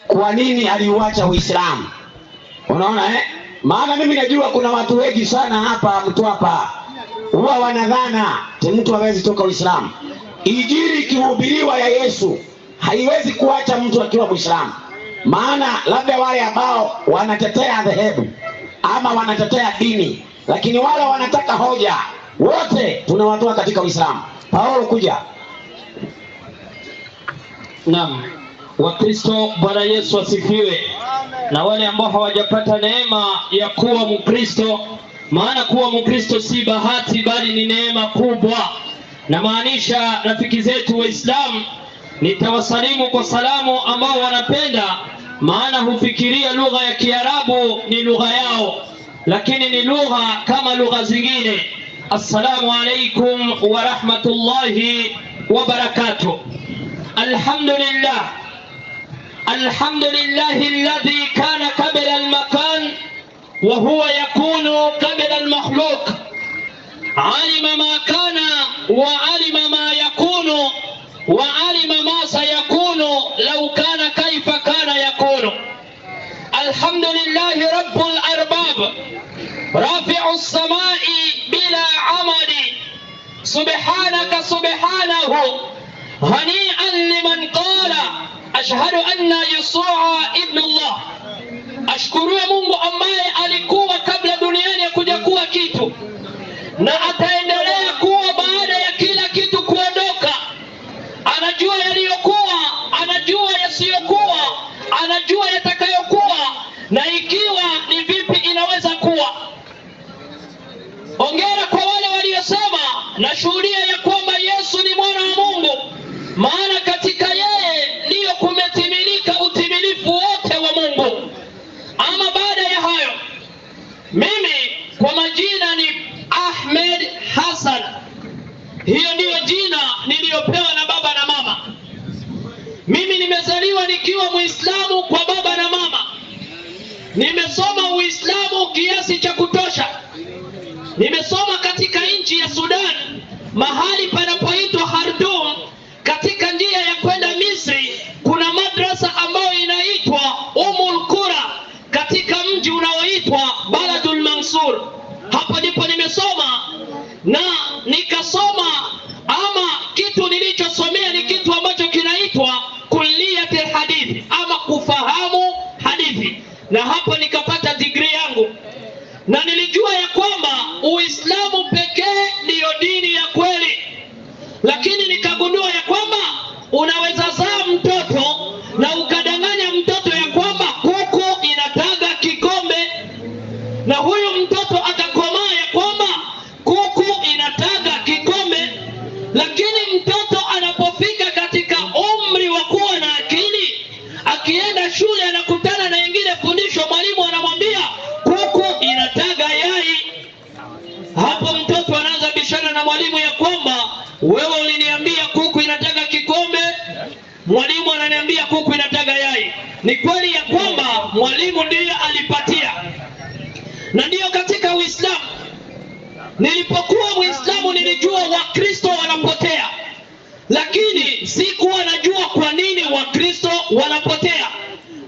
Kwa nini aliuacha Uislamu? Unaona eh? Maana mimi najua kuna watu wengi sana hapa Mtwapa huwa wanadhana mtu hawezi toka Uislamu. Injili ikihubiriwa ya Yesu haiwezi kuacha mtu akiwa Muislamu. Maana labda wale ambao wanatetea dhehebu ama wanatetea dini, lakini wale wanataka hoja, wote tunawatoa katika Uislamu. Paulo kuja. Naam. Wakristo, Bwana Yesu asifiwe. Na wale ambao hawajapata neema ya kuwa Mkristo, maana kuwa Mkristo si bahati bali ni neema kubwa. Na maanisha rafiki zetu Waislamu, nitawasalimu kwa salamu ambao wanapenda, maana hufikiria lugha ya Kiarabu ni lugha yao, lakini ni lugha kama lugha zingine. Assalamu alaikum wa rahmatullahi wa barakatuh. Alhamdulillah. Alhamdulillah alladhi kana qabla al-makan wa huwa yakunu qabla al-makhluq. Alima ma kana wa alima ma yakunu wa alima ma sayakunu law kana kaifa kana yakunu. Alhamdulillah rabbul arbab rafi'u as-samai bila amali. Subhanaka subhanahu hani'an liman qala ashhadu anna Yusua ibn Allah. Ashkuruwe Mungu ambaye alikuwa kabla duniani ya kuja kuwa kitu na ataendelea kuwa baada ya kila kitu kuondoka. Anajua yaliyokuwa, anajua yasiyokuwa, anajua yatakayokuwa, na ikiwa ni vipi inaweza kuwa. Hongera kwa wale waliosema nashuhudia ya kwamba Yesu ni mwana wa Mungu, maana katika yeye ndiyo kumetimilika utimilifu wote wa Mungu. Ama baada ya hayo, mimi kwa majina ni Ahmed Hassan. Hiyo ndiyo jina niliyopewa na baba na mama. Mimi nimezaliwa nikiwa Muislamu kwa baba na mama. Nimesoma Uislamu kiasi cha kutosha. Nimesoma katika nchi ya Sudan, mahali panapoitwa Khartoum, katika njia ya kwenda Misri kuna madrasa ambayo inaitwa Umul Qura katika mji unaoitwa Baladul Mansur. Hapo ndipo nimesoma na nikasoma, ama kitu nilichosomea ni kitu ambacho kinaitwa kulliyat hadithi ama kufahamu hadithi, na hapo nikapata degree yangu. Na nilijua ya kwamba Uislamu pekee ndiyo dini ya kweli, lakini nikagundua ya kwamba unaweza zaa mtoto na ukadanganya mtoto ya kwamba kuku inataga kikombe, na huyu mtoto akakomaa ya kwamba kuku inataga kikombe. Lakini mtoto anapofika katika umri wa kuwa na akili, akienda shule anakutana na ingine fundisho, mwalimu anamwambia kuku inataga yai. Hapo mtoto anaanza bishana na mwalimu ya kwamba wewe uliniambia kuku inataga kikombe, mwalimu ananiambia kuku inataga yai. Ni kweli ya kwamba mwalimu ndiye alipatia. Na ndiyo katika Uislamu, nilipokuwa Muislamu nilijua Wakristo wanapotea, lakini sikuwa najua kwa nini Wakristo wanapotea.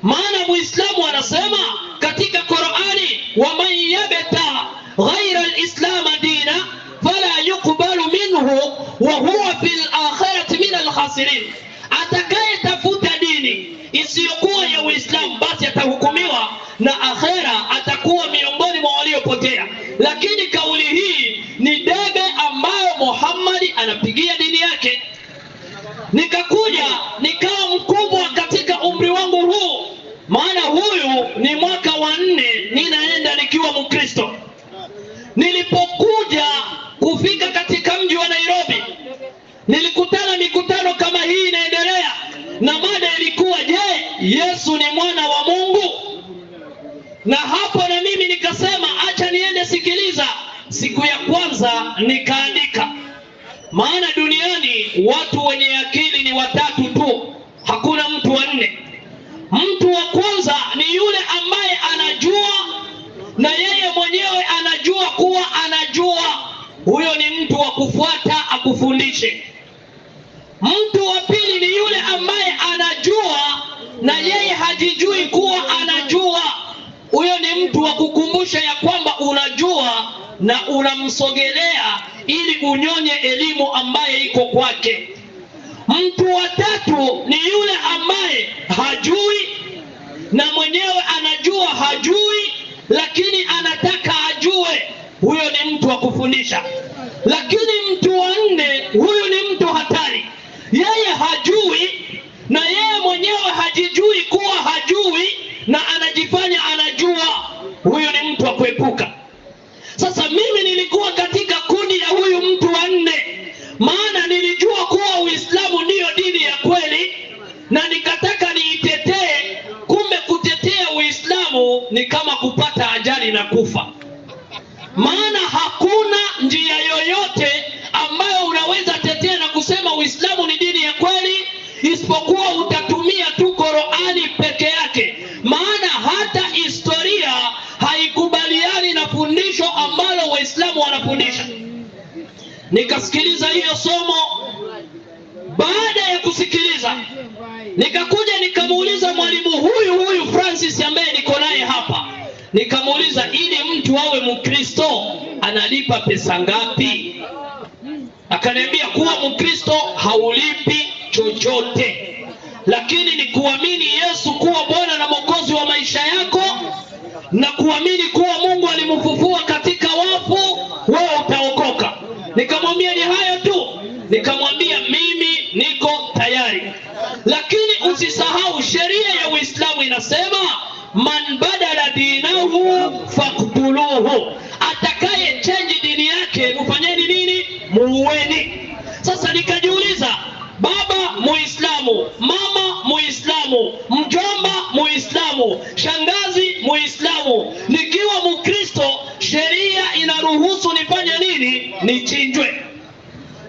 Maana Muislamu anasema katika Qur'ani, wa man yabta ghayra al-islam dina fala yuqbalu minhu wa huwa fil akhirati min al-khasirin. Atakayetafuta dini isiyokuwa ya Uislamu basi atahukumiwa na akhera atakuwa miongoni mwa waliopotea. Lakini kauli hii ni debe ambayo Muhammad anapigia dini yake. Nikakuja nikawa mkubwa katika umri wangu huu, maana huyu ni mwaka wa 4 ninaenda nikiwa Mkristo. Nilipokuja kufika katika mji wa Nairobi, nilikutana mikutano kama hii inaendelea, na mada ilikuwa je, Yesu ni mwana wa Mungu? Na hapo na mimi nikasema acha niende sikiliza. Siku ya kwanza nikaandika, maana duniani watu wenye akili ni watatu tu, hakuna mtu wa nne. Mtu wa kwanza ni yule ambaye anajua na yeye mwenyewe anajua kuwa anajua. Huyo ni mtu wa kufuata akufundishe. Mtu wa pili ni yule ambaye anajua na yeye hajijui kuwa anajua. Huyo ni mtu wa kukumbusha ya kwamba unajua na unamsogelea ili unyonye elimu ambaye iko kwake. Mtu wa tatu ni yule ambaye hajui na mwenyewe anajua hajui, lakini anataka ajue. Huyo ni mtu wa kufundisha. Lakini mtu wa nne, huyu ni mtu hatari. Yeye hajui na yeye mwenyewe hajijui kuwa hajui na anajifanya anajua. Huyu ni mtu wa kuepuka. Sasa mimi nilikuwa katika kundi ya huyu mtu wa nne, maana nilijua kuwa Uislamu ndiyo dini ya kweli na nikataka niitetee. Kumbe kutetea Uislamu ni kama kupata ajali na kufa, maana hakuna njia yoyote ambayo unaweza tetea na kusema Uislamu ni dini ya kweli isipokuwa utatumia tu Qur'ani peke yake, maana hata historia haikubaliani na fundisho ambalo Waislamu wanafundisha. Nikasikiliza hiyo somo. Baada ya kusikiliza, nikakuja nikamuuliza mwalimu huyu huyu Francis ambaye niko naye hapa, nikamuuliza, ili mtu awe Mkristo analipa pesa ngapi? Akaniambia kuwa Mkristo haulipi chochote, lakini ni kuamini Yesu kuwa Bwana na Mwokozi wa maisha yako na kuamini kuwa Mungu alimfufua katika wafu, wewe utaokoka. Nikamwambia ni hayo tu. Nikamwambia mimi niko tayari, lakini usisahau sheria ya Uislamu inasema man badala dinahu faktuluhu, atakaye change dini yake mfanyeni nini? Muueni. Sasa nikajiuliza, baba Muislamu, mama Muislamu, mjomba Muislamu, shangazi Muislamu, nikiwa Mkristo sheria inaruhusu nifanye nini? Nichinjwe.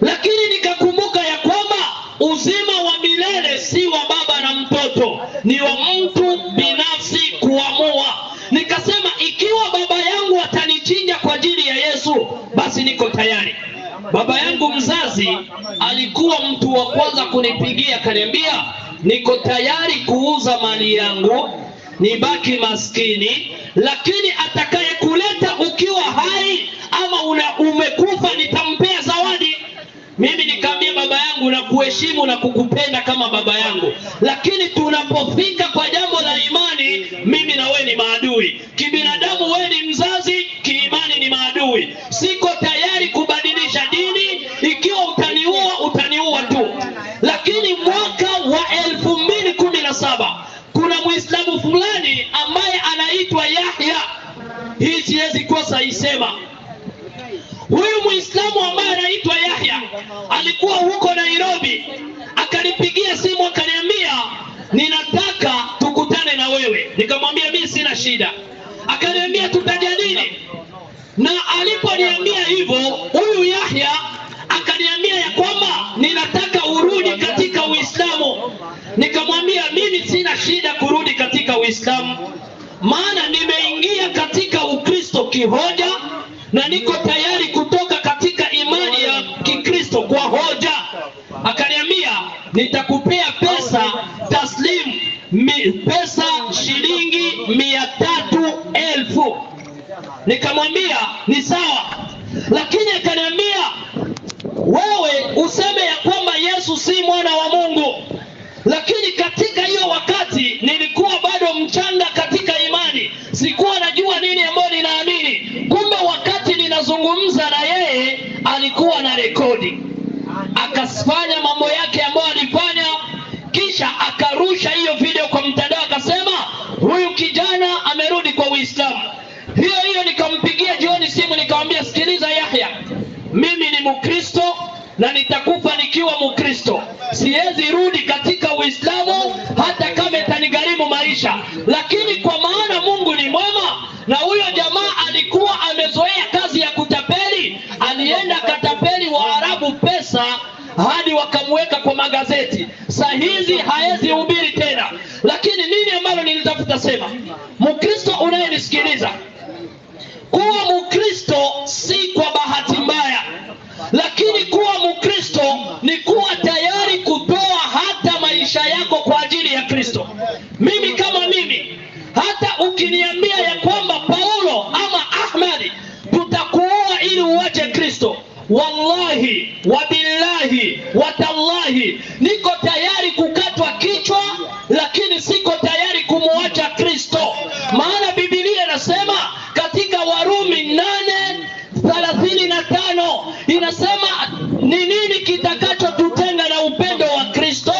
Lakini nikakumbuka ya kwamba uzima wa milele si wa baba na mtoto, ni wa mtu binafsi kuamua. Nikasema ikiwa baba yangu atanichinja kwa ajili ya Yesu, basi niko tayari. Baba yangu mzazi alikuwa mtu wa kwanza kunipigia, akaniambia niko tayari kuuza mali yangu nibaki maskini, lakini atakayekuleta ukiwa hai ama umekufa nitampea zawadi. Mimi nikamwambia baba yangu, na kuheshimu na kukupenda kama baba yangu, lakini tunapofika kwa jambo la imani, mimi na wewe ni maadui. Kibinadamu wewe ni mzazi, kiimani ni maadui. Siko tayari kubadilisha dini, ikiwa utaniua utaniua tu. Lakini mwaka wa 2017 kuna Muislamu fulani ambaye anaitwa Yahya, hii siwezi kosa isema. Huyu Muislamu ambaye anaitwa Yahya alikuwa huko Nairobi, akanipigia simu akaniambia ninataka tukutane na wewe. Nikamwambia mimi sina shida. Akaniambia tutajadili. Na aliponiambia hivyo, huyu Yahya akaniambia ya kwamba ninataka urudi katika Uislamu. Nikamwambia mimi sina shida kurudi katika Uislamu, maana nimeingia katika Ukristo kihoja na niko tayari kutoka katika imani ya Kikristo kwa hoja. Akaniambia nitakupea pesa taslim, pesa shilingi 300,000. Nikamwambia ni sawa, lakini akaniambia wewe useme ya kwamba Yesu si mwana wa Mungu. Lakini katika hiyo wakati nilikuwa bado mchanga katika imani, sikuwa najua nini ambayo ninaamini. Kumbe wakati ninazungumza na yeye alikuwa na rekodi, akafanya mambo yake ambayo alifanya, kisha akarusha hiyo video kwa mtandao, akasema huyu kijana amerudi kwa Uislamu. Hiyo hiyo nikampigia jioni simu nikamwambia, sikiliza Yahya, mimi ni Mkristo na nitakufa nikiwa Mkristo. Siwezi rudi katika Uislamu hata kama itanigharimu maisha. Lakini kwa maana Mungu ni mwema, na huyo jamaa alikuwa amezoea kazi ya kutapeli, alienda katapeli Waarabu pesa hadi wakamweka kwa magazeti. Saa hizi haezi hubiri tena. Lakini nini ambalo nilitafuta sema, Mkristo unayenisikiliza, kuwa Mkristo si kwa bahati mbaya, lakini kuwa Mkristo ni kuwa tayari kutoa hata maisha yako kwa ajili ya Kristo. mimi, hata ukiniambia ya kwamba Paulo ama Ahmad tutakuua ili uache Kristo, wallahi wabillahi watallahi, niko tayari kukatwa kichwa, lakini siko tayari kumuacha Kristo. Maana Biblia inasema katika Warumi 8:35 inasema ni nini kitakachotutenga na upendo wa Kristo?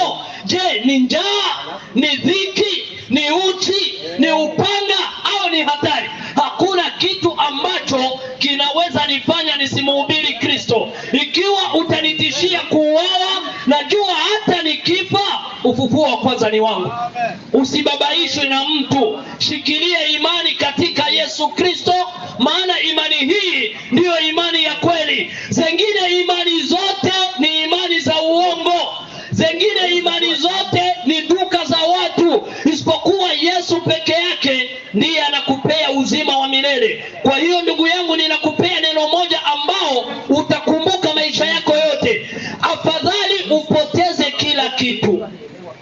Je, ni njaa? Ni dhiki? Ni uchi? Ni upanga? Au ni hatari? Hakuna kitu ambacho kinaweza nifanya nisimuhubiri Kristo. Ikiwa utanitishia kuuawa, najua hata nikifa ufufuo wa kwanza ni wangu. Usibabaishwe na mtu, shikilia imani katika Yesu Kristo, maana imani hii ndiyo imani ya kweli. Zengine imani zote ni imani za uongo, zengine imani zote ni duka za watu, isipokuwa Yesu peke yake ndiye anakupea uzima wa milele. Kwa hiyo ndugu yangu, ninakupea neno moja ambao utakumbuka maisha yako yote. Afadhali upoteze kila kitu,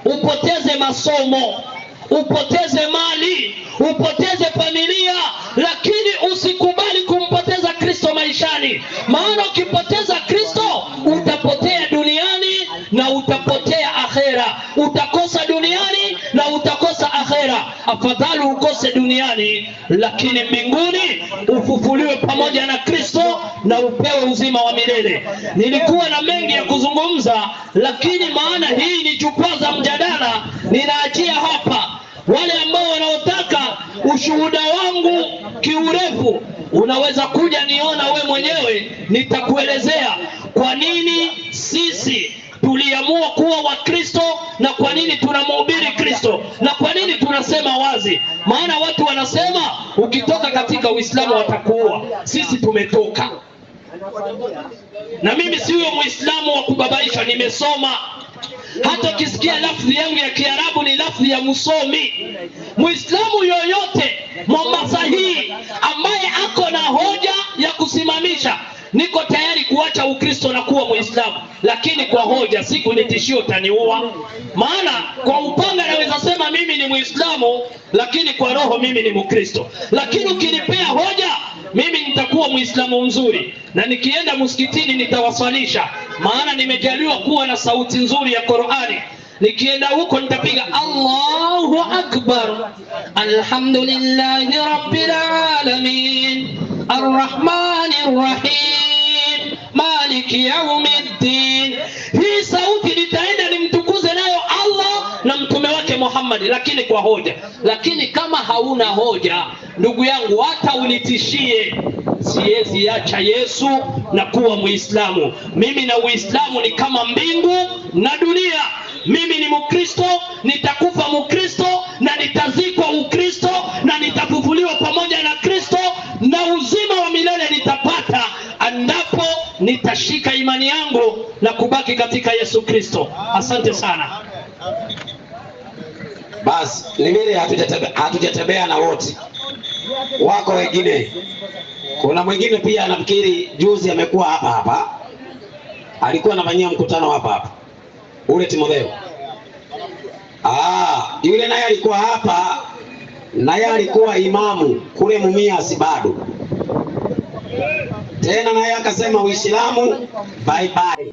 upoteze masomo, upoteze mali, upoteze familia, lakini usikubali kumpoteza Kristo maishani. Maana ukipoteza Kristo utapotea duniani na utapotea akhera. Utakosa duniani na utakosa akhera. Afadhali ukose duniani, lakini mbinguni ufufuliwe pamoja na Kristo na upewe uzima wa milele. Nilikuwa na mengi ya kuzungumza, lakini maana hii ni jukwaa za mjadala, ninaachia hapa. Wale ambao wanaotaka ushuhuda wangu kiurefu, unaweza kuja niona we mwenyewe, nitakuelezea kwa nini sisi tuliamua kuwa Wakristo na kwa nini tunamhubiri Kristo na kwa nini tunasema wazi. Maana watu wanasema ukitoka katika Uislamu watakuua. Sisi tumetoka. Na mimi si huyo Muislamu wa kubabaisha, nimesoma. Hata ukisikia lafzi yangu ya Kiarabu ni lafzi ya msomi. Muislamu yoyote Mombasa hii ambaye ako na hoja ya kusimamisha, niko tayari kuacha Ukristo na kuwa Muislamu, lakini kwa hoja, si kunitishia utaniua. Maana kwa upanga naweza sema mimi ni Muislamu, lakini kwa roho mimi ni Mkristo. Lakini ukinipea hoja, mimi nitakuwa Muislamu mzuri, na nikienda msikitini nitawaswalisha, maana nimejaliwa kuwa na sauti nzuri ya Qur'ani. Nikienda huko nitapiga Allahu Akbar, Alhamdulillahi Rabbil Alamin, Arrahmanir Rahim, Maliki Yawmiddin. Hii sauti nitaenda nimtukuze nayo Allah na mtume wake Muhammad, lakini kwa hoja. Lakini kama hauna hoja, ndugu yangu, hata unitishie, siwezi acha Yesu na kuwa Muislamu. Mimi na Uislamu ni kama mbingu na dunia. Mimi ni Mkristo, nitakufa Mkristo na nitazikwa Ukristo na nitafufuliwa pamoja na Kristo, na uzima wa milele nitapata endapo nitashika imani yangu na kubaki katika Yesu Kristo. Asante sana. Basi ni vile hatujatembea na wote, wako wengine. Kuna mwingine pia nafikiri juzi amekuwa hapa hapa, alikuwa anafanyia mkutano hapa hapa, ule Timotheo. Yule naye alikuwa hapa, naye alikuwa imamu kule Mumias bado. Tena naye akasema Uislamu bye bye.